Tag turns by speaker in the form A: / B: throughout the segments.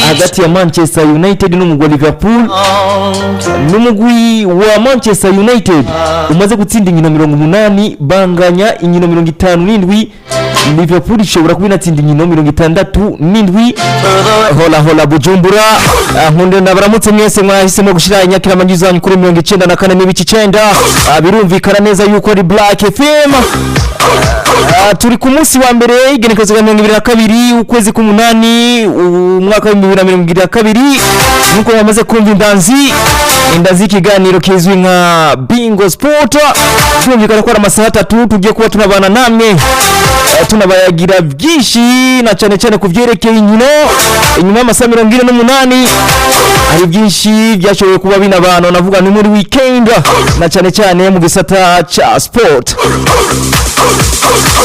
A: Hagati ya Manchester United n'umugwi wa Liverpool, n'umugwi wa Manchester United umaze gutsinda inkino 80, banganya inkino 57. Liverpool ishobora kuba inatsinda inkino 67. Hola hola Bujumbura. Nkunde ndabaramutse mwese mwahisemo gushyira inyakiramajwi zanyu kuri 94.9. Birumvikana neza yuko ari Black FM. Turi ku munsi wa mbere, igenekerezo rya 22 ukwezi k'umunani, umwaka wa 2022. Nk'uko bamaze kumva indanzi y'ikiganiro kizwi nka Bingo Sport, byumvikana ko ari amasaha 3 tugiye kuba tunabana namwe, tunabayagira byinshi na cyane cyane ku byerekeye inkino. Inyuma y'amasaha 48 hari byinshi byashoboye kuba binabana, navuga ni muri weekend, na cyane cyane mu gisata ca sport.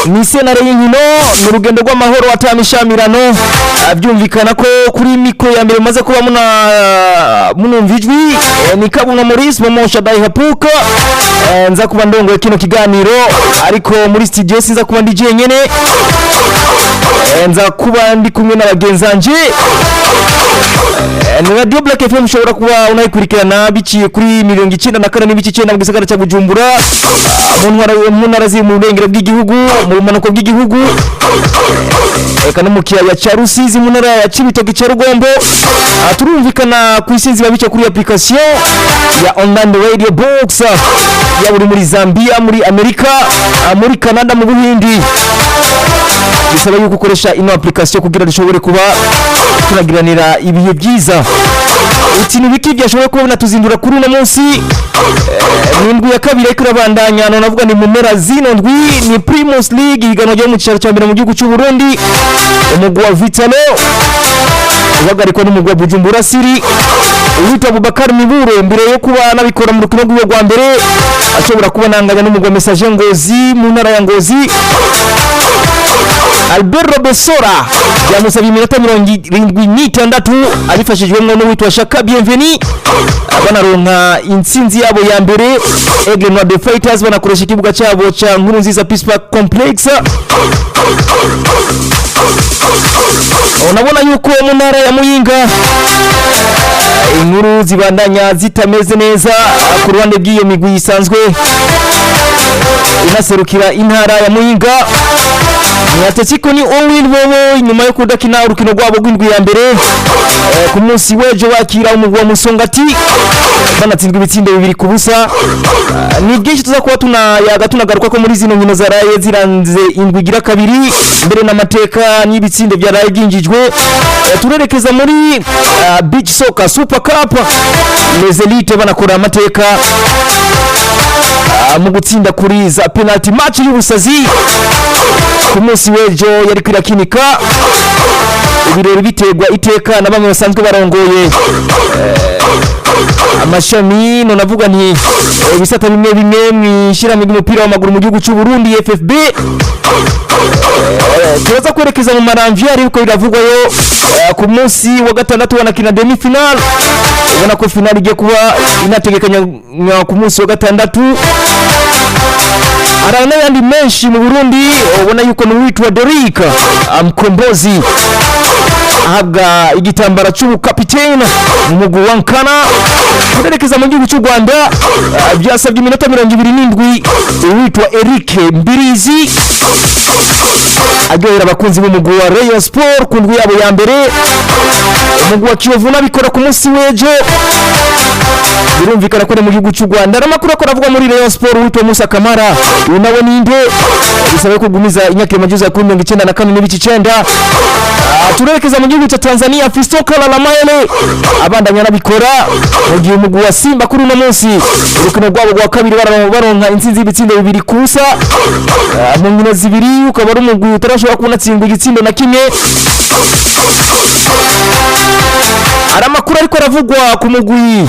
A: Ni sentare y'inkino, ni urugendo rw'amahoro atamishamirano. Byumvikana ko kuri mikoro ya mbere maze kuba muna munumva ijwi, ni Kabunga Maurice Momo Shadai Hapuka. Nza kuba ndongoye kino kiganiro, ariko muri studio sinza kuba ndi jenyene. Nza kuba ndi kumwe na bagenzanje. Ni Radio Black FM, ushobora kuba unayikurikirana biciye kuri 94.9 mu gisagara cya Bujumbura, mu ntara ziri mu burengero bw'igihugu, mu bumanuko bw'igihugu, eka no mu kiyaya cya Rusizi, mu ntara ya Cibitoke cya Rugombo. Turumvikana ku isi nzima bice kuri application ya online radio box, yaba uri muri Zambia, muri Amerika, muri Canada, mu Buhindi, bisaba yuko ukoresha ino application kugira dushobore kuba tunagiranira ibihe byiza. Uti ni biki byashoboye kuba binatuzindura kuri uno munsi? Ni indwi ya kabiri ariko irabandanya, none navuga ni mu mpera zino ndwi, ni Primus League, ihiganwa ryo mu cyicaro cya mbere mu gihugu cy'u Burundi. Umugwi wa Vital'O uhagarikwa n'umugwi wa Bujumbura City, uwitwa Abubakar Miburo, mbere yo kuba nabikora mu rukino rw'iwe rwa mbere, ashobora kuba nanganya n'umugwi wa Messager Ngozi mu ntara ya Ngozi. Albert Robesora byamusabye iminota 76, abifashijwemo n'uwitwa Shaka Bienveni, banaronka intsinzi yabo ya mbere. Aigle Noir the Fighters banakoresha ikibuga cyabo cya Nkurunziza Peace Park Complex. Unabona yuko mu ntara ya Muyinga inkuru zibandanya zitameze neza ku ruhande bw'iyo migwi isanzwe inaserukira intara ya Muyinga. Ni Atletico ni Owin bobo, inyuma yo kudakina urukino rwabo rw'indwi ya mbere, ku munsi w'ejo bakira umugwi wa Musongati, banatsindwa ibitsindo 2-0. Ni byinshi tuza kuba tunayaga, tunagaruka ko muri zino nkino zaraye ziranze indwi igira kabiri, mbere n'amateka n'ibitsindo byaraye byinjijwe. Turerekeza muri Beach Soccer Super Cup, Les Elites banakora amateka mu gutsinda kuri za penalty match y'ubusazi ku munsi w'ejo yari kwirakinika. Ibirori biterwa iteka na bamwe basanzwe barongoye amashami, none avuga nti ibisata bimwe bimwe mu ishyirahamwe ry'umupira w'amaguru mu gihugu cy'u Burundi, FFB. Turaza kwerekeza mu maramvya, ariko biravugwayo ku munsi wa gatandatu wanakina demi final. Ubona ko final igiye kuba inategekanywa ku munsi wa gatandatu. Hari n'ayandi menshi mu Burundi, ubona yuko ni uwitwa Derrick Mkombozi ahabwa igitambara cy'ubukapitene mu mugwi wa Nkana. Turerekeza mu gihugu cy'u Rwanda, byasabye iminota 27 uwitwa Eric Mbirizi aryohera abakunzi b'umugwi wa Rayon Sport ku ndwi yabo ya mbere. Umugwi wa Kiyovu nabikora ku munsi w'ejo. Birumvikana ko ari mu gihugu cy'u Rwanda. N'amakuru akora avugwa muri Rayon Sport, uwitwa Musa Kamara, uyu nawe ninde? Bisaba kugumiza inyakiramajwi kuri 94.9. Turerekeza mu gihugu cya Tanzania, Fiston Kalala Mayele abandanya anabikora, mu gihe umugwi wa Simba kuri uno munsi urukino rwabo rwa kabiri baronka intsinzi y'ibitsindo 2-0 mu nkino zibiri, ukaba ari umugwi utarashobora kubona tsindwa igitsindo na kimwe. Hari amakuru ariko aravugwa ku mugwi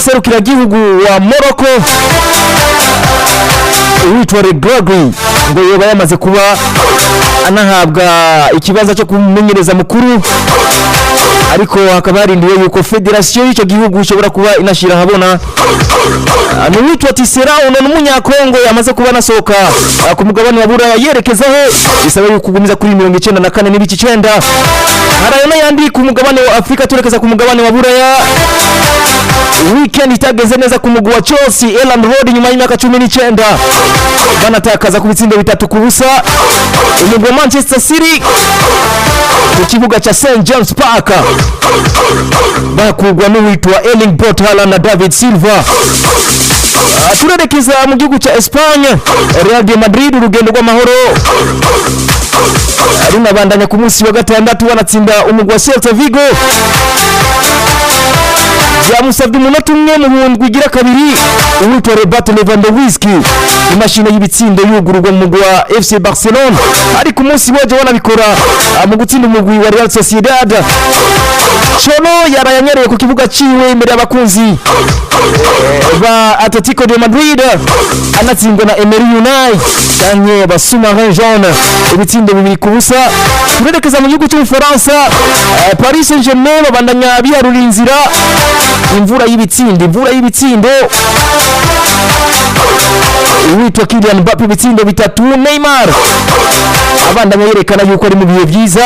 A: serukiragihugu wa Morocco, uwitwa Regragui ngo yoba yamaze kuba anahabwa ikibanza cyo kumenyereza mukuru. Ariko hakaba harindiwe yuko federasiyo y'icyo gihugu ishobora kuba inashyira ahabona. Ni uwitwa Tisera, uno ni umunyakongo yamaze kuba anasohoka ku mugabane wa Buraya yerekeza he, bisaba yuko ugumiza kuri 94.9. Hari ayo n'ayandi ku mugabane wa Afurika. Turekeza ku mugabane wa Buraya, weekend itageze neza ku mugwi wa Chelsea, Elland Road, nyuma y'imyaka 19 banatakaza ku bitsindo 3-0. Umugwi wa Manchester City ku kibuga cha St James Park bakugwa n'uwitwa Erling Braut Haaland na David Silva. Turerekeza mu gihugu cya Espagne, Real de Madrid, urugendo rw'amahoro runabandanya ku munsi wa gatandatu, banatsinda umugwi wa Celta Vigo. Byamusabye umunota umwe mu ndwi igira kabiri, uwitwa Robert Lewandowski, imashini y'ibitsindo, yugururwa mu mugwi wa FC Barcelona, ariko umunsi w'ejo banabikora mu gutsinda umugwi wa Real Sociedad. Cholo yarayanyereye ku kibuga ciwe imbere y'abakunzi ba Atletico de Madrid, anatsindwa na Emery Unai canke ba Sous-Marin Jaune ibitsindo 2-0. Turerekeza mu gihugu cy'Ubufaransa, Paris Saint-Germain babandanya biharura inzira, imvura y'ibitsindo, imvura y'ibitsindo. Uwitwa Kylian Mbappe ibitsindo 3, Neymar abandanya yerekana yuko ari mu bihe byiza,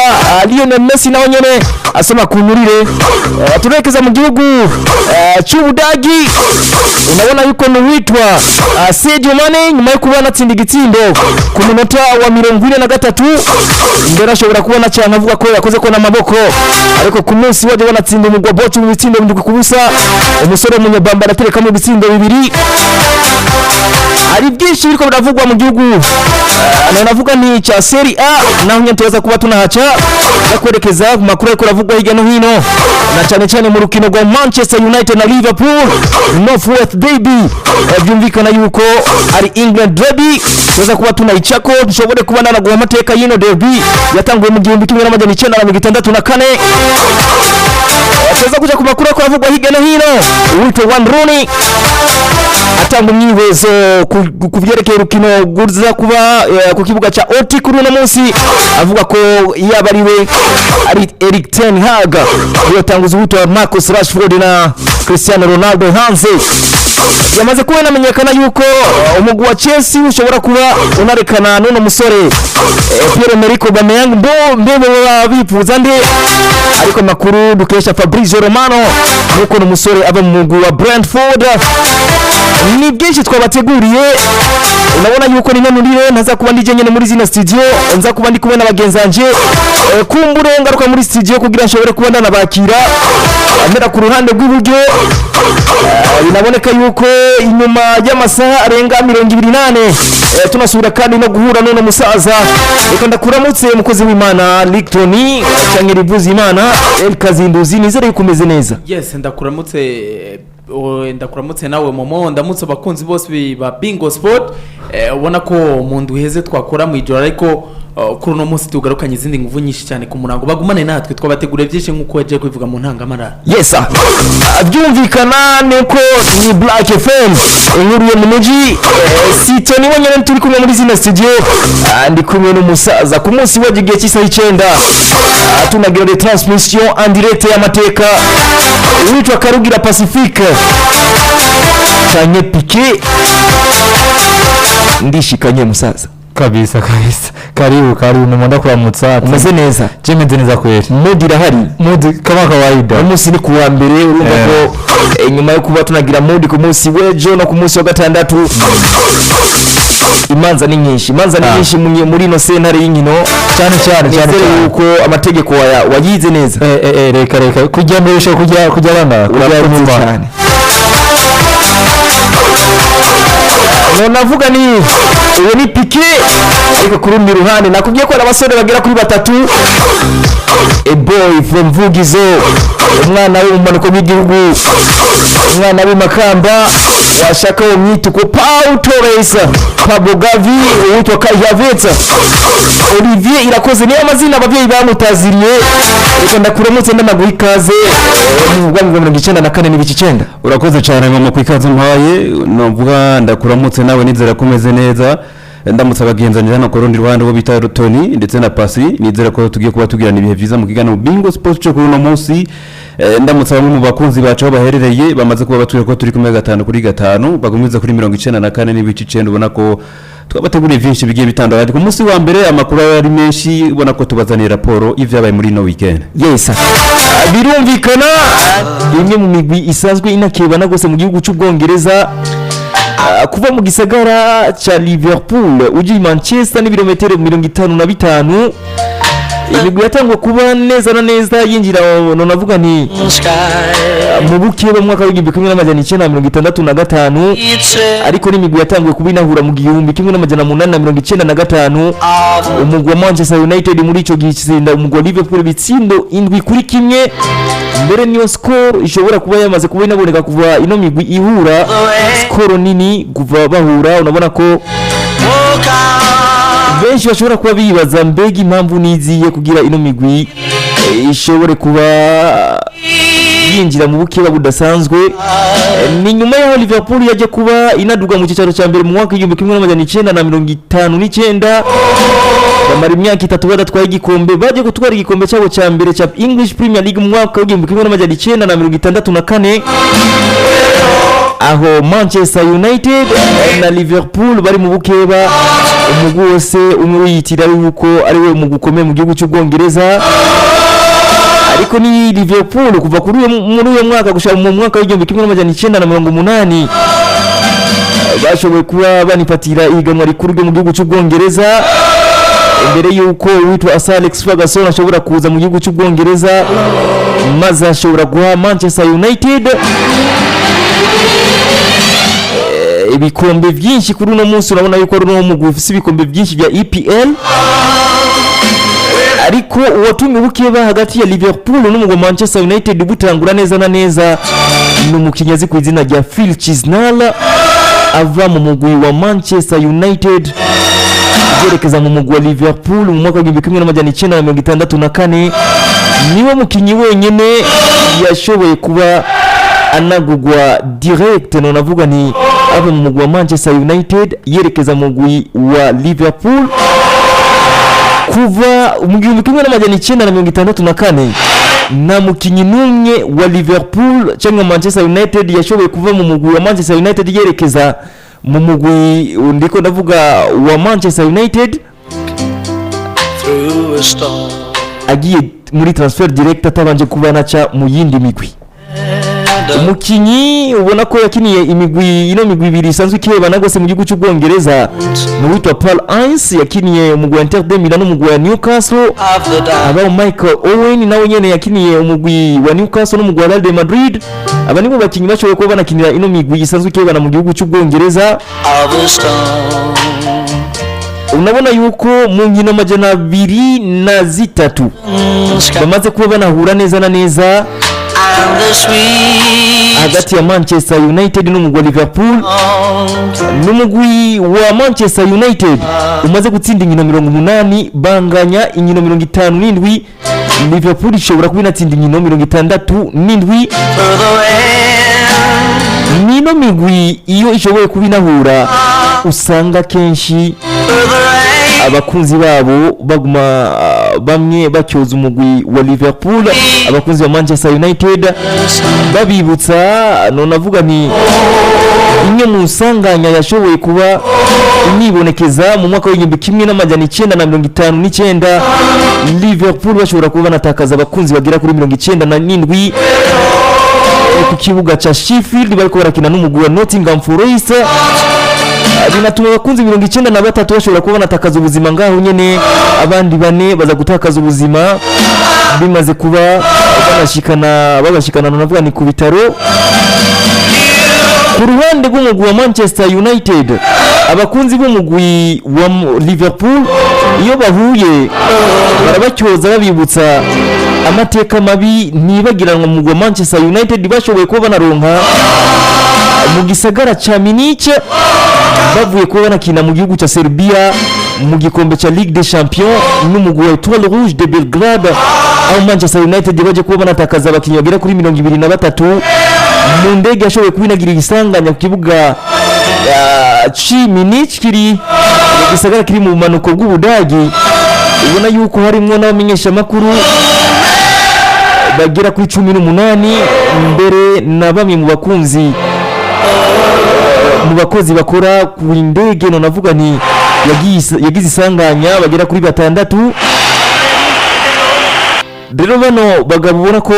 A: Lionel Messi nawe nyene asoma ku nturire. Turerekeza mu gihugu cy'Ubudagi, unabona yuko ni uwitwa Sadio Mane, nyuma yo kuba anatsinda igitsindo ku munota wa 43, mbere ashobora kubona cyane avuga ko yakoze ko n'amaboko, ariko ku munsi wajya banatsinda umugwa Bochum mu bitsindo 7-0, umusore w'umunyabamba araterekamo ibitsindo 2. Hari byinshi biriko biravugwa mu gihugu, navuga ni cya Serie A, naho nyine tuza kuba tunahaca bakwerekeza ku makuru ariko aravugwa hirya no hino, na cyane cyane mu rukino rwa Manchester United na Liverpool, North West Derby. Byumvikana yuko ari England Derby, tuza kuba tunayicako, dushobore kuba nanaguha amateka y'ino derby yatanguye mu 1964. Tuza kuja ku makuru ariko aravugwa hirya no hino, uwitwa Wayne Rooney atanga umwihezo ku byerekeye urukino ruza kuba ku kibuga cya Oti kuri uno munsi, avuga ko yaba ari we ari Erik ten Hag yotanguza uwitwa Marcus Rashford na Cristiano Ronaldo hanze. Yamaze kuba inamenyekana yuko umugwi wa Chelsea ushobora kuba unarekana n'uno musore Pierre-Emerick Aubameyang. Mbo mbe baba bifuza nde? Ariko makuru dukesha Fabrizio Romano nuko ni umusore ava mu mugwi wa Brentford. Ni byinshi twabateguriye. Unabona yuko ni none ntaza kuba ndi nyene muri zino studio, nza kuba ndi kumwe na bagenzi banje. Kumbure ngaruka muri studio kugira nshobore kuba ndanabakira amera ku ruhande rw'iburyo. Binaboneka yuko inyuma y'amasaha arenga 24 tunasubira kandi no guhura n'uno musaza. Reka ndakuramutse, mukozi w'Imana Lictoni cyangwa Rivuze Imana El Kazinduzi, nizere yuko umeze neza.
B: Yes, ndakuramutse, ndakuramutse nawe Momo, ndamutse abakunzi bose ba Bingo Sport. Ubona ko mu ndwi iheze twakora mu ijoro, ariko kuri uno munsi tugarukanye izindi nguvu nyinshi cyane ku murango. Bagumane natwe, twabateguriye byinshi nk'uko yagiye kubivuga mu ntangamarara.
A: Yes, byumvikana nuko ni Black FM, inkuru yo mu mujyi. Si Tony wenyine turi kumwe muri zino studio. Ndi kumwe n'umusaza ku munsi w'ejo igihe cy'isaha 9, tunagira retransmission en direct y'amateka, uwitwa Karugira Pacifique canke Piqué. Ndishikanye, musaza.
C: Kabisa kabisa, karibu karibu mama, ndakuramutsa.
A: Umeze neza?
C: Je meze neza kweli.
A: Mood irahari?
C: Mood kama kawaida.
A: Uyu munsi ni kuwa mbere, urumva ko nyuma yo kuba tunagira mood ku munsi w'ejo no ku munsi wa gatandatu, imanza ni nyinshi, imanza ni nyinshi muri ino sentare y'inkino.
C: Cyane cyane cyane.
A: Nizere
C: cyane.
A: yuko amategeko wayize neza.
C: Reka reka, kujya mbere ushobora kujya banga kujya
A: Urakoze
C: inyuma.
A: cyane. Navuga ni uwo ni Piqué, ariko ku rundi ruhande nakubwiye ko hari abasore bagera kuri batatu. A boy from Vugizo, umwana w'umumanuko w'igihugu, umwana w'imakamba, washaka uwo mwituko Pau Torres, Pablo Gavi, uwitwa Kai Havertz, Olivier Irakoze, niyo amazina ababyeyi bamutaziriye. Reka ndakuramutse, ndanaguha ikaze mu rwego rwa 94.9.
D: Urakoze cyane mama ku ikaze umpaye. Navuga ndakuramutse nawe, nizera ko umeze neza. Ndamutse abagenzanira hano ku rundi ruhande, bo bita Tony ndetse na Pasi. Nizere ko tugiye kuba tugirana ibihe byiza mu kiganiro Bingo Sports cyo kuri uno munsi. Ndamutse bamwe mu bakunzi bacu aho baherereye, bamaze kuba batwira ko turi kumwe gatanu kuri gatanu, bagumiza kuri 94.9. Ubona ko twabateguriye byinshi bigiye bitandukanye. Ku munsi wa mbere amakuru aba ari menshi, ubona ko tubazaniye raporo y'ibyabaye muri ino weekend.
A: Yes, birumvikana, imwe mu migwi isanzwe inakebana rwose mu gihugu cy'Ubwongereza. Kuva mu gisagara cya Liverpool ujya i Manchester n'ibirometero 55. Imigwi yatangwa kuba neza na neza yinjira, nonavuga nti mu bukeba mu mwaka w'1965, ariko n'imigwi yatanguye kuba inahura mu 1895. Umugwi wa Manchester United muri icyo gihe itsinda umugwi wa Liverpool ibitsindo 7-1. Mbere niyo score ishobora kuba yamaze kuba inaboneka kuva ino migwi ihura, score nini kuva bahura. Unabona ko benshi bashobora kuba bibaza: mbega impamvu niziye kugira ino migwi ishobore kuba yinjira mu bukeba budasanzwe? Ni nyuma y'aho Liverpool yajya kuba inaduga mu cyicaro cya mbere mu mwaka w'1959, bamara imyaka 3 badatwaye igikombe. Bagiye gutwara igikombe cyabo cya mbere cya English Premier League mu mwaka w'1964, aho Manchester United na Liverpool bari mu bukeba, umugwi wose umwe wiyitira yuko ari we mugwi ukomeye mu gihugu cy'Ubwongereza. Ariko ni Liverpool kuva kuri uyo muri uyo mwaka gushika mu mwaka w'1980 bashoboye kuba banifatira ihiganwa rikuru ryo mu gihugu cy'Ubwongereza, mbere yuko uwitwa Sir Alex Ferguson ashobora kuza mu gihugu cy'Ubwongereza, maze ashobora guha Manchester United ibikombe byinshi. Kuri uno munsi urabona yuko ari uno mugwi ufise ibikombe byinshi bya EPL. Ariko uwatumye ubukeba hagati ya Liverpool n'umugwi wa Manchester United butangura neza na neza ni umukinnyi azi ku izina rya Phil Chisnall, ava mu mugwi wa Manchester United yerekeza mu mugwi wa Liverpool mu mwaka w'1964. Niwe mukinnyi wenyine yashoboye kuba anagugwa direct, nonavuga ni ava mu mugwi wa Manchester United yerekeza mu mugwi wa Liverpool. Kuva mu 1964 nta mukinnyi n'umwe wa Liverpool cyangwa Manchester United yashoboye kuva mu mugwi wa Manchester United yerekeza mu mugwi, ndiko ndavuga wa Manchester United,
E: through a storm.
A: agiye muri transfer direct atabanje kuba naca mu yindi migwi. Umukinnyi ubona ko yakiniye imigwi, ino migwi ibiri isanzwe ikebana rwose mu gihugu cy'Ubwongereza, ni uwitwa Paul Ince, yakiniye umugwi wa Inter de Milan n'umugwi wa Newcastle.
E: Of the dark.
A: Abaho Michael Owen, nawe nyene yakiniye umugwi wa Newcastle n'umugwi wa Real de Madrid. Aba nibo bakinnyi bashoboye kuba banakinira ino migwi isanzwe ikebana mu gihugu cy'Ubwongereza.
E: Of a storm.
A: Unabona yuko mu nkino 203 bamaze kuba banahura neza na neza
E: And the sweet
A: hagati ya Manchester United n'umugwi wa Liverpool, n'umugwi wa Manchester United umaze gutsinda inkino 80, banganya inkino 57. Liverpool ishobora kuba inatsinda inkino 67.
E: For the rain,
A: Nino migwi iyo ishoboye kuba inahura, usanga kenshi
E: for the rain,
A: abakunzi babo baguma bamwe batyoza umugwi wa Liverpool, abakunzi ba Manchester United babibutsa, none avuga nti imwe mu nsanganya yashoboye kuba inibonekeza mu mwaka w'1959, Liverpool bashobora kuba banatakaza abakunzi bagera kuri 97 ku kibuga cya Sheffield bariko barakina n'umugwi wa Nottingham Forest. Binatuma abakunzi 93 bashobora kuba banatakaza ubuzima ngaho nyene, abandi bane baza gutakaza ubuzima bimaze kuba banashikana, babashikana, navuga ni ku bitaro. Ku ruhande rw'umugwi wa Manchester United, abakunzi b'umugwi wa Liverpool iyo bahuye barabacyoza, babibutsa amateka mabi ntibagiranwa mu mugwi wa Manchester United bashoboye kuba banaronka mu gisagara ca Munich, bavuye kuba banakina mu gihugu cya Serbia mu gikombe cya Ligue des Champions n'umugwi wa Etoile Rouge de Belgrade, aho Manchester United baje kuba banatakaza abakinnyi bagera kuri 23 mu ndege yashoboye kuba inagira isanganya ku kibuga ci Munich kiri Gisagara kiri mu bumanuko bw'Ubudagi, ubona yuko harimwo n'abamenyeshamakuru bagera kuri 18, mbere na bamwe mu bakunzi, mu bakozi bakora ku ndege, nonavuga nti yagize isanganya, bagera kuri batandatu. Rero bano bagabo ubona ko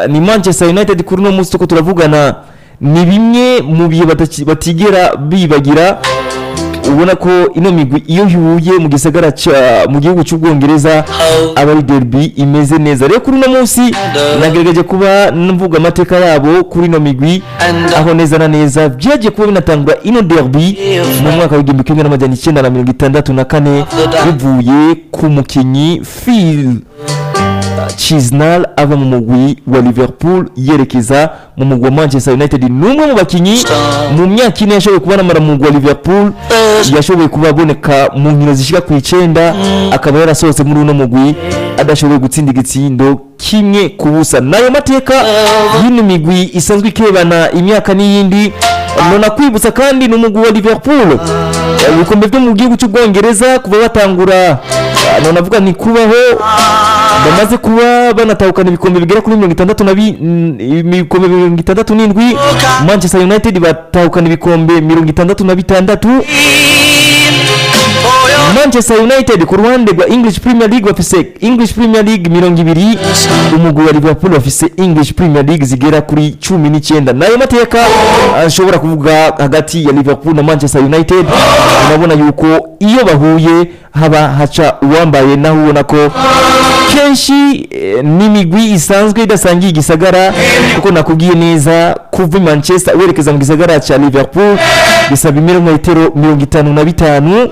A: ni Manchester United kuri uno munsi tuko turavugana, ni bimwe mu bihe batigera bibagira. Ubona ko ino migwi iyo ihuye mu gisagara ca mu gihugu cy'Ubwongereza aba ari derby imeze neza. Rero kuri uno munsi nagerageje kuba mvuga amateka yabo kuri ino migwi, aho neza na neza byagiye kuba binatangura ino derby mu mwaka w'1964, bivuye ku mukinyi Phil Chisnall ava mu mugwi wa Liverpool yerekeza mu mugwi wa Manchester United. Ni umwe mu bakinyi mu myaka 4 yashoboye kuba anamara mu mugwi wa Liverpool, yashoboye kuba aboneka mu nkino zishika ku 9, akaba yarasohotse muri uno mugwi adashoboye gutsinda igitsindo 1-0. Nayo mateka y'ino migwi isanzwe ikebana imyaka n'iyindi. Nona kwibutsa kandi ni umugwi wa Liverpool, ibikombe byo mu gihugu cy'Ubwongereza kuva batangura, none avuga ni kubaho, bamaze kuba banatahukana ibikombe bigera kuri mirongo itandatu na ibikombe 67. Manchester United batahukana ibikombe 66. Manchester United ku ruhande rwa English Premier League bafise English Premier League 20, umugwi wa Liverpool bafise English Premier League zigera kuri 19. Nayo mateka ashobora kuvuga hagati ya Liverpool na Manchester United. Urabona yuko iyo bahuye haba haca uwambaye, naho ubona ko kenshi n'imigwi isanzwe idasangiye igisagara, kuko nakubwiye neza kuva i Manchester werekeza mu gisagara cya Liverpool bisaba ibirometero 55.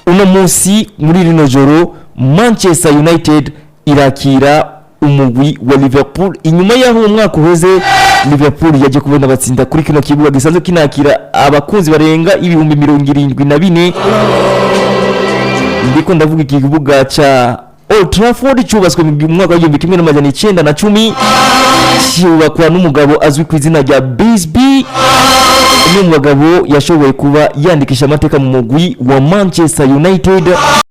A: Uno munsi muri rino joro Manchester United irakira umugwi wa Liverpool, inyuma y'aho umwaka uheze Liverpool yaje kubona batsinda kuri kino kibuga gisanzwe kinakira abakunzi barenga 74,000. Ndiko ndavuga iki kibuga ca Old Trafford cyubatswe mu mwaka w'1910, cyubakwa n'umugabo azwi ku izina rya Busby, umwe mu bagabo yashoboye kuba yandikisha amateka mu mugwi wa Manchester United.